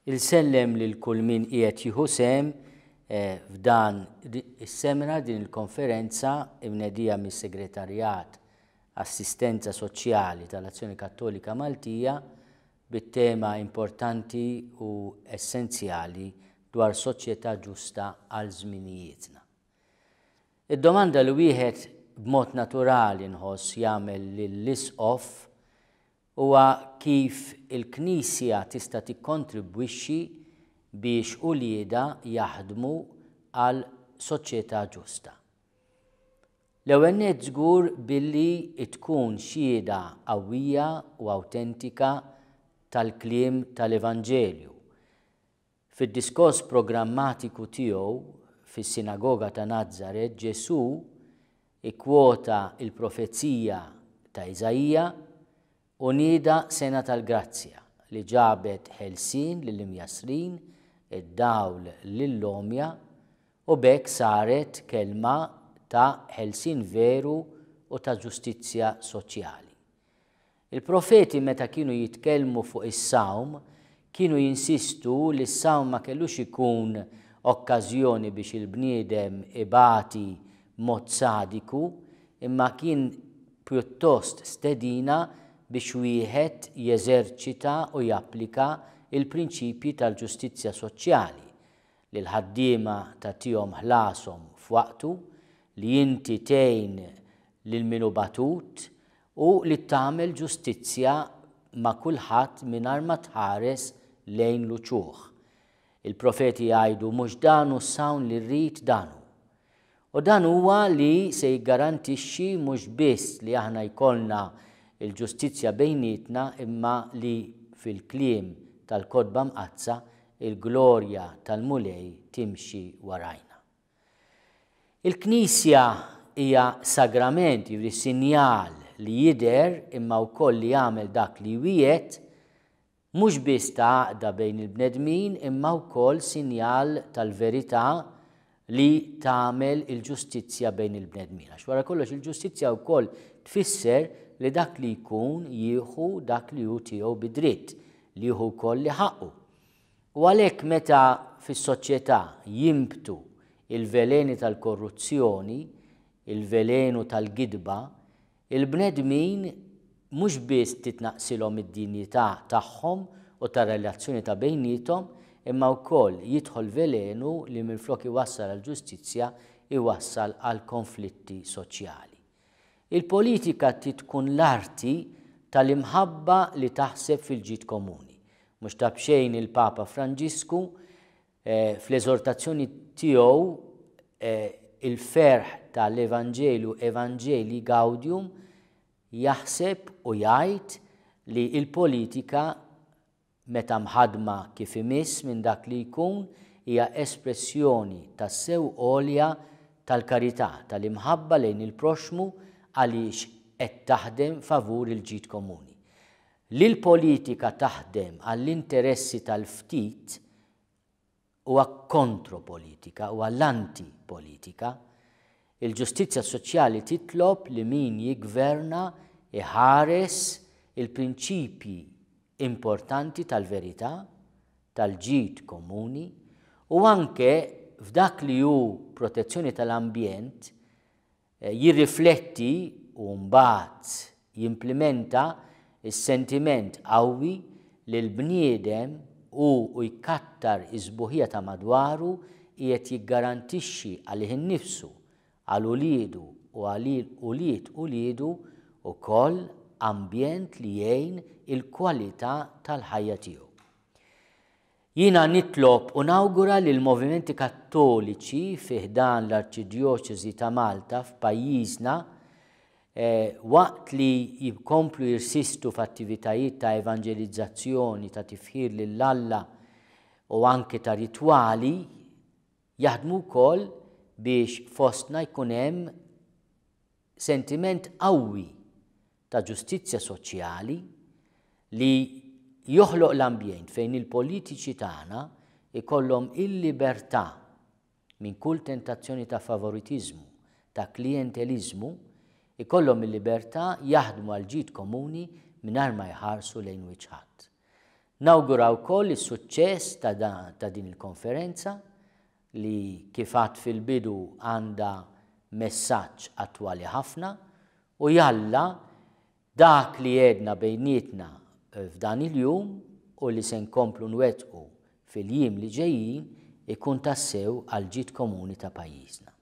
Insellem lil kull min qiegħed jieħu sehem f'dan is-seminar, din il-konferenza imnedija mis-Segretarjat Assistenza Soċjali tal-Azzjoni Kattolika Maltija bit-tema importanti u essenzjali dwar soċjetà ġusta għal żminijietna. Id-domanda li wieħed b'mod naturali nħoss jagħmel lill-Isqof huwa kif il-Knisja tista' tikkontribwixxi biex uliedha jaħdmu għal soċjetà ġusta. L-ewwel nett żgur billi tkun xhieda qawwija u awtentika tal-kliem tal-Evanġelju. Fid-diskors programmatiku tiegħu fis-sinagoga ta' Nazaret, Ġesù ikkwota l-profezija ta' Iżaija u nieda sena tal-grazzja li ġabet ħelsien lill-imjassrin, id-dawl lill-għomja, u b'hekk saret kelma ta' ħelsien veru u ta' ġustizzja soċjali. Il-profeti meta kienu jitkellmu fuq is-sawm kienu jinsistu li s-sawm ma kellux ikun okkażjoni biex il-bniedem ibati b'mod sadiku imma kien pjuttost stedina biex wieħed jeżerċita u japplika l-prinċipji tal-ġustizzja soċjali, li l-ħaddiema tagħtihom ħlashom f'waqtu, li inti tgħin lil min hu batut u li tagħmel ġustizzja ma' kulħadd mingħajr ma tħares lejn l-uċuħ. Il-profeti jgħidu mhux dan hu s-sawn li rrid dan hu. U dan huwa li se jiggarantixxi mhux biss li aħna jkollna l-ġustizzja bejnietna imma li fil-kliem tal-Kotba Mqaddsa il-glorja tal-Mulej timxi warajna. Il-Knisja hija sagrament, jiġifieri sinjal li jidher imma wkoll li jagħmel dak li jwiegħed, mhux biss ta' għaqda bejn il-bnedmin imma wkoll sinjal tal-verità li tagħmel il-ġustizzja bejn il-bnedmin. Għax wara kollox il-ġustizzja wkoll tfisser li dak li jkun jieħu dak li hu tiegħu bi dritt, li jieħu wkoll li ħaqqu. U għalhekk meta fis-soċjetà jinbtu il-veleni tal-korruzzjoni, il-velenu tal-gidba, il-bnedmin mhux biss titnaqqsilhom id-dinjità tagħhom u tar-relazzjoni ta' bejniethom, imma wkoll jidħol velenu li minflok iwassal għall-ġustizzja jwassal għal konflitti soċjali. Il-politika trid tkun l-arti tal-imħabba li taħseb fil-ġid komuni. Mhux ta' b'xejn il-Papa Franġisku fl-eżortazzjoni tiegħu Il-ferħ ta' l-Evanġelju Evangelii Gaudium jaħseb u jgħid li l-politika meta mħaddma kif imiss minn dak li jkun, hija espressjoni tassew għolja tal-karità, tal-imħabba lejn il-proxxmu għaliex qed taħdem favur il-ġid komuni. Li l-politika taħdem għall-interessi tal-ftit huwa kontro-politika, huwa l-anti-politika. Il-ġustizzja soċjali titlob li min jiggverna jħares il-prinċipji importanti tal-verità, tal-ġid komuni u anke f'dak li hu protezzjoni tal-ambjent jirrifletti u mbagħad jimplimenta s-sentiment qawwi li l-bniedem hu u jkattar is-sbuħija ta' madwaru qiegħed jiggarantixxi għalih innifsu, għal uliedu u għal ulied uliedu wkoll ambjent li jgħin il-kwalità tal-ħajja tiegħu. Jiena nitlob u nawgura li l-movimenti Kattoliċi fi ħdan l-Arċidjoċesi ta' Malta f'pajjiżna waqt li jkomplu jirsistu f'attivitajiet ta' evanġelizzazzjoni, ta' tifħir lil Alla u anke ta' ritwali, jaħdmu wkoll biex fostna jkun hemm sentiment qawwi ta' ġustizzja soċjali li joħloq l-ambjent fejn il-politiċi tagħna jkollhom il-libertà minn kull tentazzjoni ta' favoritiżmu, ta' klijenteliżmu, ikollhom il-libertà jaħdmu għall-ġid komuni mingħajr ma jħarsu lejn wiċċ ħadd. Nawgura wkoll is-suċċess ta', ta din il-konferenza li kif għadt fil-bidu għandha messaġġ attwali ħafna u jalla dak li għedna bejnietna f'dan il-jum u li se nkomplu nwettqu fil-jiem li ġejjin ikun tassew għall-ġid komuni ta' pajjiżna.